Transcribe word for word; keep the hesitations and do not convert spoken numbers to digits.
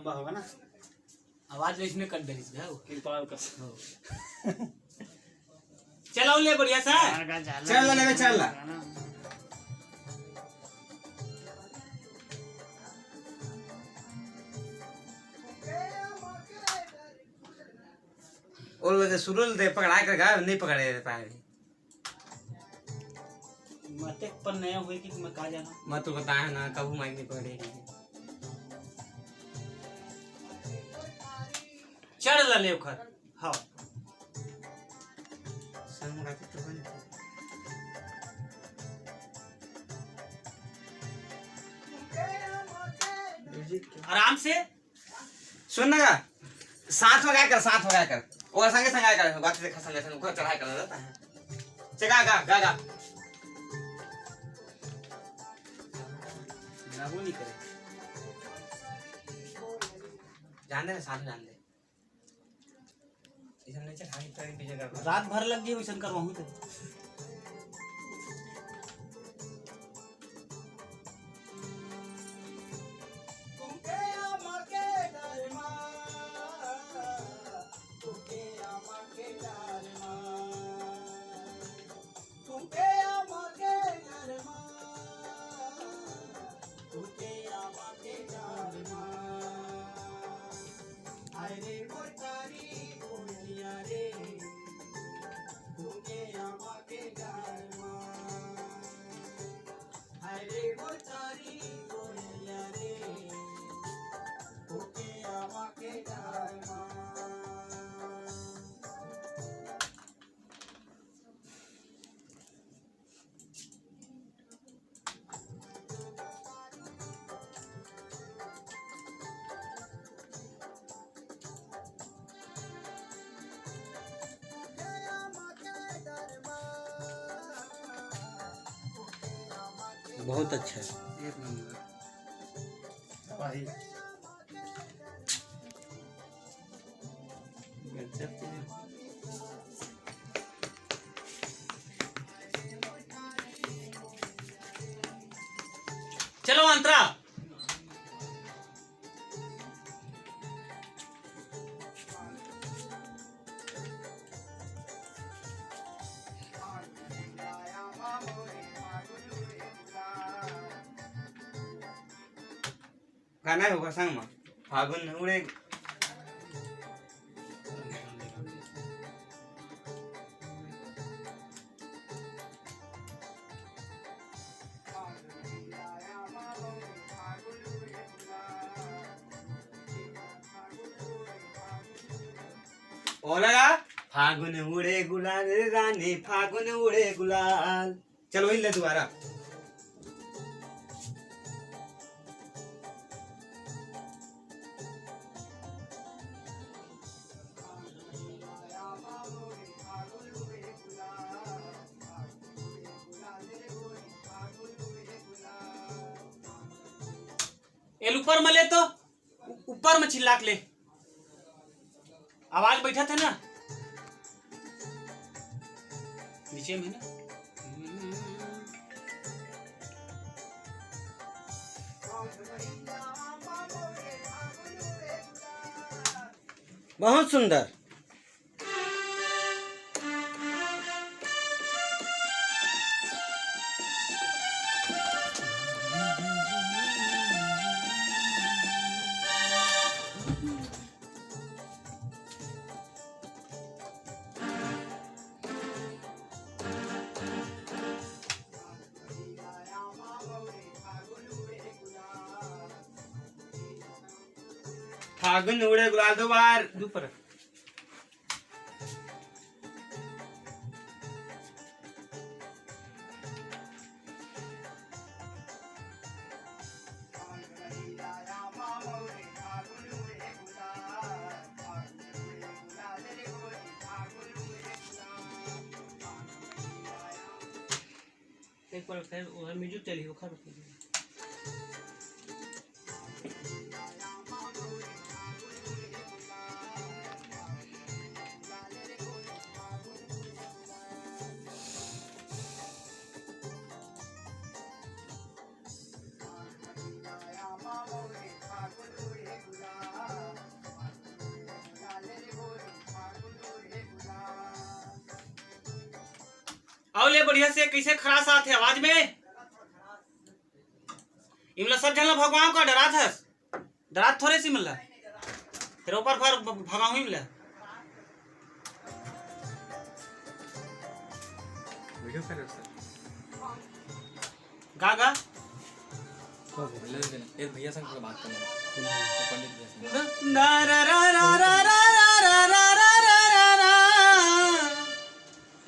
लंबा होगा ना। आवाज इसमें कट देली है वो। कृपाल का। हो। चलो ले बढ़िया सा। चल ला लेवे, चल ला। ओ लगे सुरू ले दे, पकड़ा कर गा, नहीं पकड़े पाए। मते पर नया हुए कि मैं का जाना। मैं तो बताया ना, कबू माइक नहीं पकड़े। चढ़ ला ले ओखर। हाँ। संग गाते तो बन। आराम से। सुन ना गा, साथ में गाया कर, साथ में गाया कर। ओकर संगे संग गाया कर, बात देखा संगे संग, ओकर चढ़ाई कर रहता है। चल गा, गा, गा, गा। गाबो नहीं करे। जान दे, साथ में जान दे। इसन नहीं चढ़ाई, तो एक भी जगह पर। रात भर लग गई, वैसन करवाहूँ तो। बहुत अच्छा। एक नंबर। भाई। गजब के। चलो अंतरा। गाना हे ओकर संग म, फागुन उड़े। ओला गा, फागुन उड़े गुलाल रे रानी, फागुन उड़े गुलाल। चल, वही ले दोबारा। एला ऊपर म ले तो, ऊ-, ऊपर म चिल्ला के ले। आवाज बैठत हे ना, नीचे म हे ना। बहुत सुंदर। फागुन उड़े गुलाल दो बार। दू पर। एक बार फेर ओहर म्यूजिक चलही, ओखर रुक। अउ ले बढ़िया से, कइसे खरास आत हे आवाज में? इमला सब झन ला भगवान का डरात हस, डरात थोरे सी इमला। फिर ऊपर भर भगाऊ इमला। वीडियो कर रहे हो सर? गा गा। ले, ले, ले। ये भैया संग थोड़ा बात करना है। पंडित भैया संग।